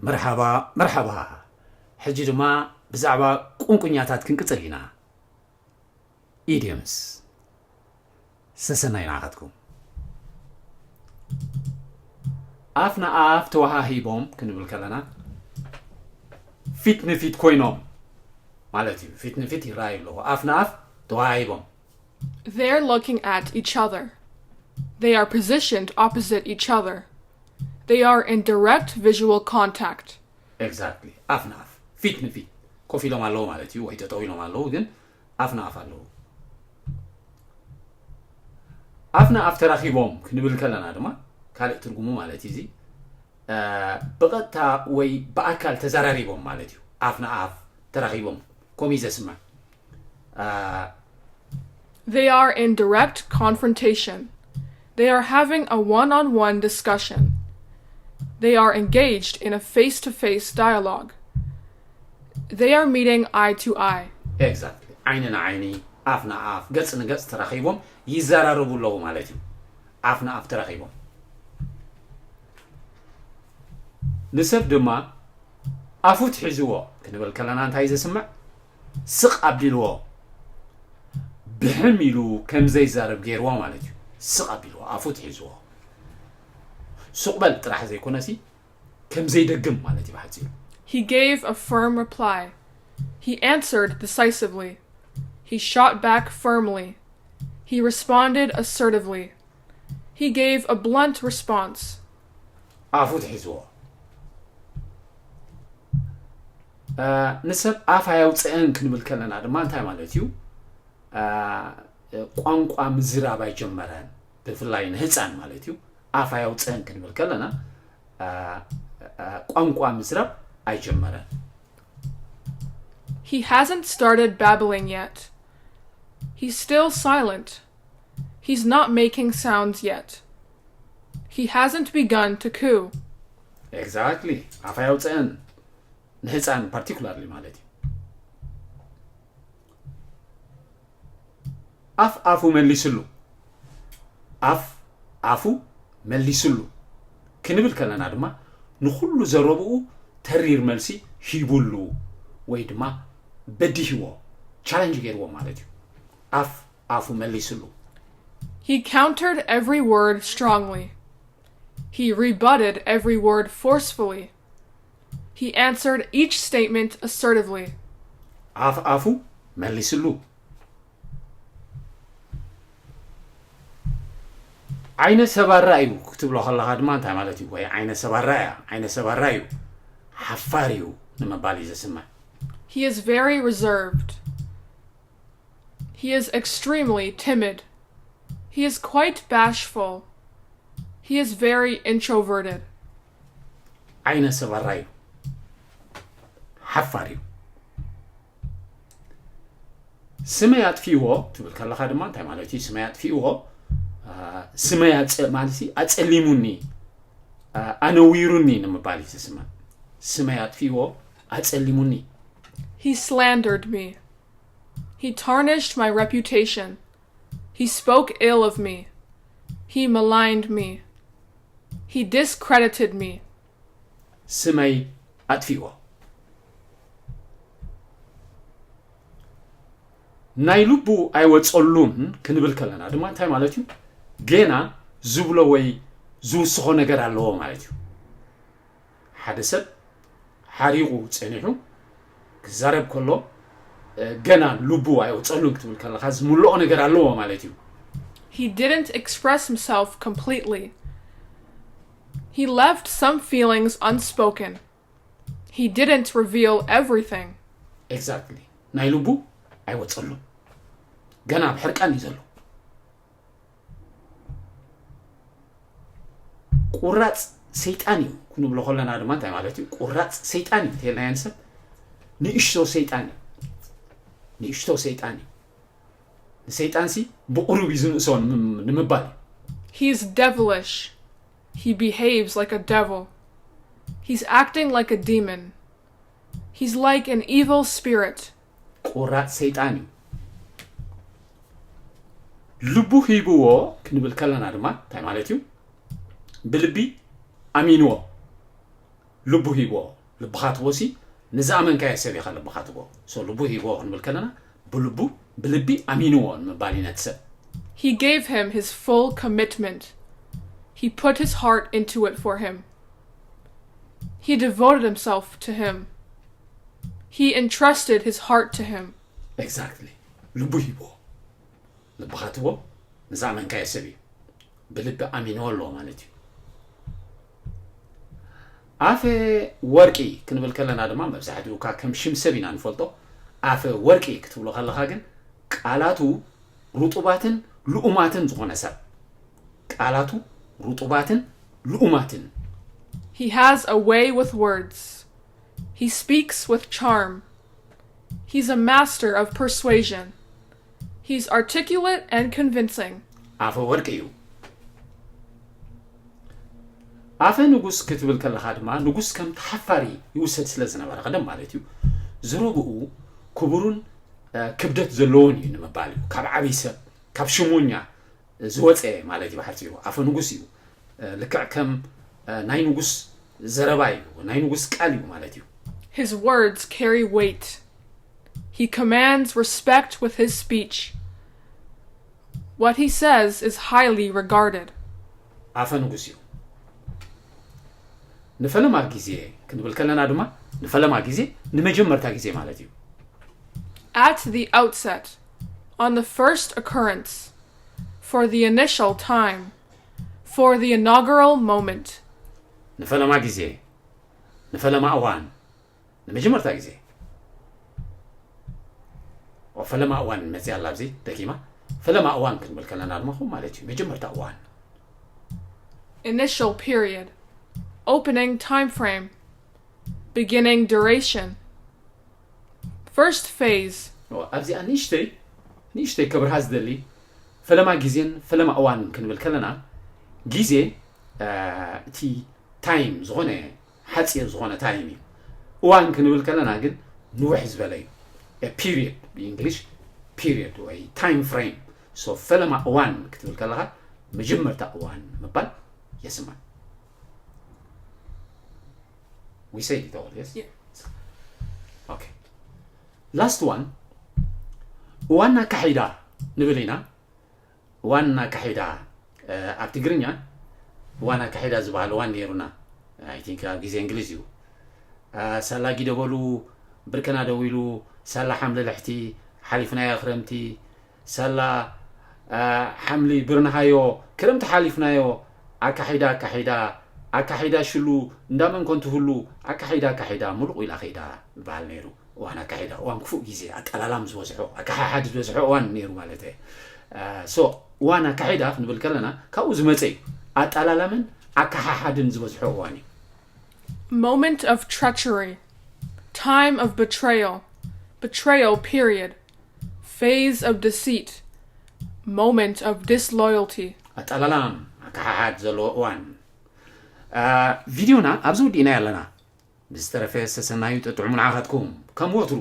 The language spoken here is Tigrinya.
መርሓባ መርሓባ። ሕጂ ድማ ብዛዕባ ቁንቁኛታት ክንቅጽል ኢና። ኢድዮምስ። ሰሰናይ ንዓኻትኩም። ኣፍ ንኣፍ ተወሃሂቦም ክንብል ከለና ፊት ንፊት ኮይኖም ማለት እዩ። ፊት ንፊት ይረኣዩ ኣለዉ። ኣፍ ንኣፍ ተወሃሂቦም። They're looking at each other. They are positioned opposite each other. They are in direct visual contact. Exactly. ኣፍ ንኣፍ ፊት ንፊት ኮፍ ኢሎም ኣለዉ ማለት እዩ፣ ወይ ጠጠው ኢሎም ኣለዉ፣ ግን ኣፍ ንኣፍ ኣለዉ። ኣፍ ንኣፍ ተራኺቦም ክንብል ከለና ድማ ካልእ ትርጉሙ ማለት እዩ፣ እዚ ብቐጥታ ወይ ብኣካል ተዘራሪቦም ማለት እዩ። ኣፍ ንኣፍ ተራኺቦም ከምኡ እዩ ዘስምዕ። They are in direct confrontation. They are having a one on one discussion. They are engaged in a face to face dialogue. They are meeting eye to eye. Exactly. ዓይኒ ንዓይኒ፣ ኣፍ ንኣፍ፣ ገጽ ንገጽ ተራኺቦም ይዘራረቡ ኣለዉ ማለት እዩ። ኣፍ ንኣፍ ተራኺቦም። ንሰብ ድማ ኣፉ ትሒዝዎ ክንብል ከለና እንታይ ዘስምዕ? ስቕ ኣቢልዎ፣ ብሕም ኢሉ ከም ዘይዛረብ ገይርዎ ማለት እዩ። ስቕ ኣቢልዎ፣ ኣፉ ትሒዝዎ። ሱቕ በል ጥራሕ ዘይኮነሲ ከም ዘይደግም ማለት እዩ ብሓጺሩ። He gave a firm reply. He answered decisively. He shot back firmly. He responded assertively. He gave a blunt response. ኣፉ ትሒዝዎ። ንሰብ ኣፍ ኣየውፅአን ክንብል ከለና ድማ እንታይ ማለት እዩ? ቋንቋ ምዝራብ ኣይጀመረን። ብፍላይ ንህፃን ማለት እዩ። ኣፍ ኣየውፅአን ክንብል ከለና ቋንቋ ምዝራብ ኣይጀመረን። He hasn't started babbling yet. He's still silent. He's not making sounds yet. He hasn't begun to coo. Exactly. ኣፍ ኣየውፅአን ንህፃን particularly ማለት እዩ። ኣፍ ኣፉ መሊስሉ። ኣፍ ኣፉ መሊስሉ ክንብል ከለና ድማ ንኹሉ ዘረብኡ ተሪር መልሲ ሂቡሉ ወይ ድማ በዲህዎ፣ challenge ገይርዎ ማለት እዩ። ኣፍ ኣፉ መሊስሉ። He countered every word strongly. He rebutted every word forcefully. He answered each statement assertively. ኣፍ ኣፉ መሊስሉ። ዓይነ ሰባራ እዩ ክትብሎ ከለኻ ድማ እንታይ ማለት እዩ? ወይ ዓይነ ሰባራ እያ፣ ዓይነ ሰባራ እዩ፣ ሓፋር እዩ ንምባል እዩ ዘስምዕ። He is very reserved. He is extremely timid. He is quite bashful. He is very introverted. ዓይነ ሰባራ እዩ፣ ሓፋር እዩ። ስመይ ኣጥፊእዎ ትብል ከለኻ ድማ እንታይ ማለት እዩ? ስመይ ኣጥፊእዎ፣ ስመይ ማለት ኣጸሊሙኒ፣ ኣነዊሩኒ ንምባል እዩ ዝስማዕ። ስመይ ኣጥፊእዎ፣ ኣጸሊሙኒ። He slandered me. He tarnished my reputation. He spoke ill of me. He maligned me. He discredited me. ስመይ ኣጥፊእዎ። ናይ ልቡ ኣይወጸሉን ክንብል ከለና ድማ እንታይ ማለት እዩ? ገና ዝብሎ ወይ ዝውስኾ ነገር ኣለዎ ማለት እዩ። ሓደ ሰብ ሓሪቑ ጸኒሑ ክዛረብ ከሎ ገና ልቡ ኣይወጸሉን ክትብል ከለኻ ዝምልኦ ነገር ኣለዎ ማለት እዩ። He didn't express himself completely. He left some feelings unspoken. He didn't reveal everything. Exactly. ናይ ልቡ ኣይወጸሉን፣ ገና ኣብ ሕርቃን እዩ ዘሎ። ቁራጽ ሰይጣን እዩ ክንብሎ ከለና ድማ እንታይ ማለት እዩ? ቁራጽ ሰይጣን እዩ እንተልናዮ ንሰብ ንእሽቶ ሰይጣን እዩ፣ ንእሽቶ ሰይጣን እዩ። ንሰይጣንሲ ብቑሩብ እዩ ዝንእሶ ንምባል እዩ። He's devilish. He behaves like a devil. He's acting like a demon. He's like an evil spirit. ቁራጽ ሰይጣን እዩ። ልቡ ሂብዎ ክንብል ከለና ድማ እንታይ ማለት እዩ? ብልቢ ኣሚንዎ። ልቡ ሂቦ። ልብኻ ትቦሲ ንዝኣመንካዮ ሰብ ኢኻ ልብኻ ትቦ። So ልቡ ሂቦ ክንብል ከለና ብልቡ ብልቢ ኣሚንዎ ንምባል ኢና እቲ ሰብ። He gave him his full commitment. He put his heart into it for him. He devoted himself to him. He entrusted his heart to him. Exactly. ልቡ ሂቦ። ልብኻ ትቦ ንዝኣመንካዮ ሰብ እዩ። ብልቢ ኣሚንዎ ኣለዎ ማለት እዩ። ኣፈ ወርቂ ክንብል ከለና ድማ መብዛሕትኡ እካ ከም ሽም ሰብ ኢና ንፈልጦ። ኣፈ ወርቂ ክትብሎ ከለኻ ግን ቃላቱ ርጡባትን ልኡማትን ዝኾነ ሰብ። ቃላቱ ርጡባትን ልኡማትን። He has a way with words. He speaks with charm. He's a master of persuasion. He's articulate and convincing. ኣፈ ወርቂ እዩ። ኣፈ ንጉስ ክትብል ከለኻ ድማ ንጉስ ከም ተሓፋሪ ይውሰድ ስለ ዝነበረ ቀደም ማለት እዩ። ዝረብኡ ክቡርን ክብደት ዘለዎን እዩ ንምባል እዩ። ካብ ዓብይ ሰብ ካብ ሽሞኛ ዝወፀ ማለት እዩ። ብሓፂሩ ኣፈ ንጉስ እዩ። ልክዕ ከም ናይ ንጉስ ዘረባ እዩ፣ ናይ ንጉስ ቃል እዩ ማለት እዩ። His words carry weight. He commands respect with his speech. What he says is highly regarded. ኣፈ ንጉስ እዩ። ንፈለማ ግዜ ክንብል ከለና ድማ ንፈለማ ግዜ ንመጀመርታ ግዜ ማለት እዩ። At the outset, on the first occurrence, for the initial time, for the inaugural moment. ንፈለማ ግዜ፣ ንፈለማ እዋን፣ ንመጀመርታ ግዜ። ፈለማ እዋን መፅያ ኣላ ኣብዚ ደኪማ። ፈለማ እዋን ክንብል ከለና ድማ ኹ ማለት እዩ መጀመርታ እዋን። Initial period. Opening time frame. Beginning duration. First phase. ኣብዚኣ ንእሽተይ ንእሽተይ ከብርሃ ዝደሊ ፈለማ ግዜን ፈለማ እዋን ክንብል ከለና ግዜ እቲ ታይም ዝኾነ ሓፂር ዝኾነ ታይም እዩ። እዋን ክንብል ከለና ግን ንውሕ ዝበለ እዩ። ፒሪድ ብእንግሊሽ ፒሪድ ወይ ታይም ፍሬም። ሶ ፈለማ እዋን ክትብል ከለኻ መጀመርታ እዋን ምባል የስማዕ። We said it all, yes? Yeah. Okay. Last one. እዋን ኣካሒዳ ንብል ኢና። እዋን ኣካሒዳ ኣብ ትግርኛ እዋን ኣካሒዳ ዝበሃል እዋን ነይሩና። I think ኣብ ግዜ እንግሊዝ እዩ። ሳላ ጊደበሉ ብርቅና ደዊሉ፣ ሳላ ሓምሊ ልሕቲ ሓሊፍናዮ ክረምቲ፣ ሳላ ሓምሊ ብርንሃዮ ክረምቲ ሓሊፍናዮ። ኣካሒዳ ኣካሒዳ ኣካሒዳ ሽሉ እንዳመን ኮን ትህሉ ኣካሒዳ ኣካሒዳ ሙሉቕ ኢላ ከይዳ ዝበሃል ነይሩ። እዋን ኣካሒዳ እዋን ክፉእ ግዜ ኣጠላላም ዝበዝሖ ኣካሓሓድ ዝበዝሖ እዋን ነይሩ ማለት እየ። ሶ እዋን ኣካሒዳ ክንብል ከለና ካብኡ ዝመፀ እዩ። ኣጠላላምን ኣካሓሓድን ዝበዝሖ እዋን እዩ። Moment of treachery. Time of betrayal. Betrayal period. Phase of deceit. Moment of disloyalty. ኣጠላላም ኣካሓሓድ ዘለዎ እዋን። ቪድዮና ኣብዚ ውዲእናዮ ኣለና። ብዝተረፈ ሰሰናዩ ጥጥዑሙ ንዓኻትኩም ከም ወትሩ።